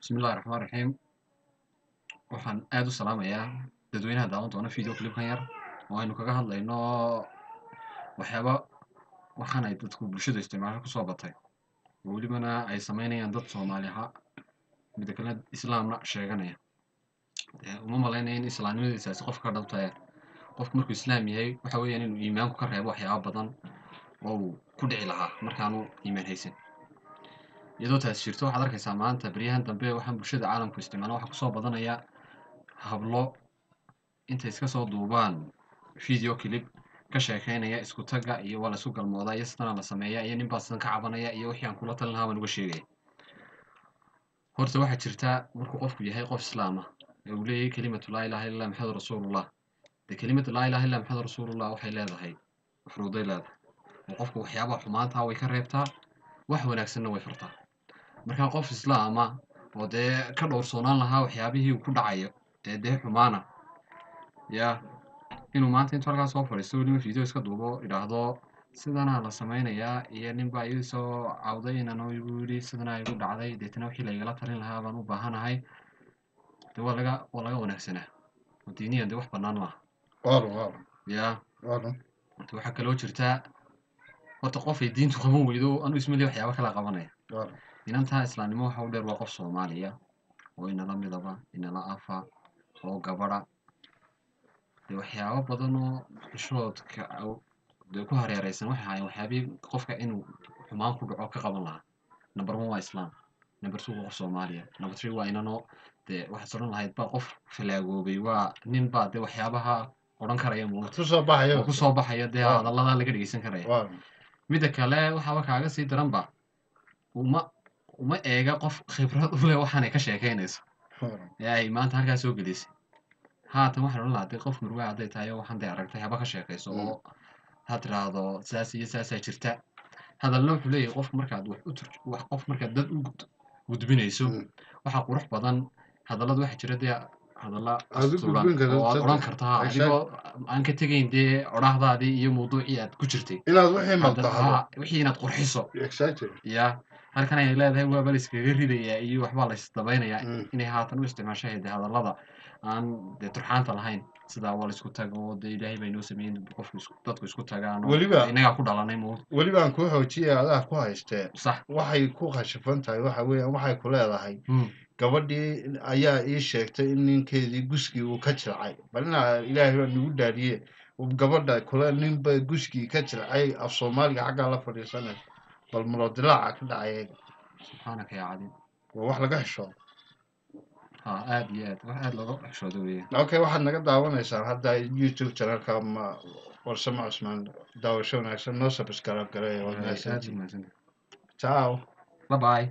Bismillahi raxmaan raxiim. Waxaan aada u salaamayaa dadweynaha daawan doona video clipkan yar oo aynu kaga hadlayno waxyaaba waxaan ay dadku bulshada isticmaasho kusoo batay, oo welibana ay sameynayaan dad Soomaaliha, mida kalena Islaamna sheeganaya. Dee uma malaynaya in islaamnimadiisaasi qofka ka dhabtaya. Qofku markuu Islaam yahay, waxa weeyaan inuu iimaanku ka reebo waxyaaba badan oo uu ku dhici lahaa markaanu iimaan haysan. Iyadoo taas jirto, waxaad arkaysaa maanta beryahan dambe waxaan bulshada caalamku isticmaala waxaa kusoo badanaya hablo intay iska soo duubaan video clip ka sheekeynaya isku tagga iyo waa la isku galmoodaa iyo sidana la sameeyaa iyo ninbaa sidan ka cabanaya iyo wixii aan kula talin lahaa baan uga sheegaya. Horta waxaa jirta, markuu qofku yahay qof Islaam ah ee uu leeyahay kelimatu laa ilaha illa Maxamed rasuulullah, dee kelimatu laa ilaha illa Maxamed rasuulullah waxay leedahay shuruuday leedahay, oo qofku waxyaabaha xumaanta way ka reebtaa, wax wanaagsanna way fartaa. Marka qof Islaama oo dee ka dhowrsoonaan lahaa waxyaabihii uu ku dhacayo ee dee xumaana ya inuu maanta intuu halkaas soo fadhiisto, weliba video iska duubo, idhaahdo sidanaa la sameynayaa iyo ninbaa ii soo cawday inaan igu yidhi sidanaa igu dhacday, deetana wixii laigala talin lahaa baan u baahanahay, dee waa laga wanaagsanaa oo diiniyan dee wax bannaan maaha. Waa run, waa run. Ya. Waa run. Waxaa kaloo jirtaa, horta qof ay diintu qaban weydo anuu ismali waxyaaba kala qabanaya. Waa run. Inantaa islaamnimo waxa u dheer waa qof Soomaaliya oo inala midaba, inala afa oo gabadha, dee waxyaabo badan oo xishoodka dee ku hareereysan waxay ahaayeen waxyaabihii qofka inuu xumaan ku dhaco ka qaban lahaa. Number one waa Islaam, number two waa qof Soomaaliya, number three waa inanoo dee waxaad odhan lahayd baa qof falaagoobay, waa nin baa dee waxyaabaha odhan karaya muugta ku soo baxayo oo kusoo baxaya dee hadallada laga dhegeysan karaya. Waa run. Midda kale, waxaaba kaaga sii daranba uma eega qof khibrad u leh waxaanay ka sheekeynayso Waa run. ee ay maanta halkaa soo gelisay. Haatan waxaan odhan lahaa, dee qof murwaa hadday tahay oo waxaan dee aragtay haba ka sheekayso oo ha tiraahdo saas iyo saasaa jirta. Hadalna wuxuu leeyahay qof markaad wax u turj wax qof markaad dad u gudbinayso, waxaa qurux badan hadallada. Waxaa jira dee hadalla Aad u asturan gudbin karto oo aad odhan kartaa adigoo aan ka tegayn dee odhahdaadii iyo mawduucii aad ku jirtay inaad wixii hadda maldaxdo. Ha, wixii inaad qurxiso. Ya halkan ay leedahay waaba la iskaga ridayaa iyo waxbaa la isdabaynayaa, inay haatan u isticmaashay dee hadallada aan dee turxaanta lahayn, sidaa waa la isku tago, dee Ilaahay baa inoo sameeyey in qofku isku dadku isku tagaan oo innagaa ku dhalanay mo. Weliba aan kuu xoojiyay, adaa ku haystee. Sax. Waxay ku khashifan tahay waxa weeyaan, waxay ku leedahay gabadhii ayaa ii sheegtay in ninkeedii guskii uu ka jilcay. Bal inaa Ilaahay baa nagu dhaariye, gabadha kule ninba guskii ka jilcay, af Soomaaliga xaggaa la fadhiisanaysa, bal mulodilaaca ka dhacay eega. Subxaanaka yaa cadiim. Waa wax laga xishoodo. Ha, aad iyo aad, wax aad looga xishoodo weeye. Okay, waxaad naga daawanaysaan hadda YouTube channelka ma Warsame Cusmaan. Daawasho wanaagsan, noo subscribe gareeya, waad Aad mahadsantihiin. u mahadsantahay. Ciao. Bye bye.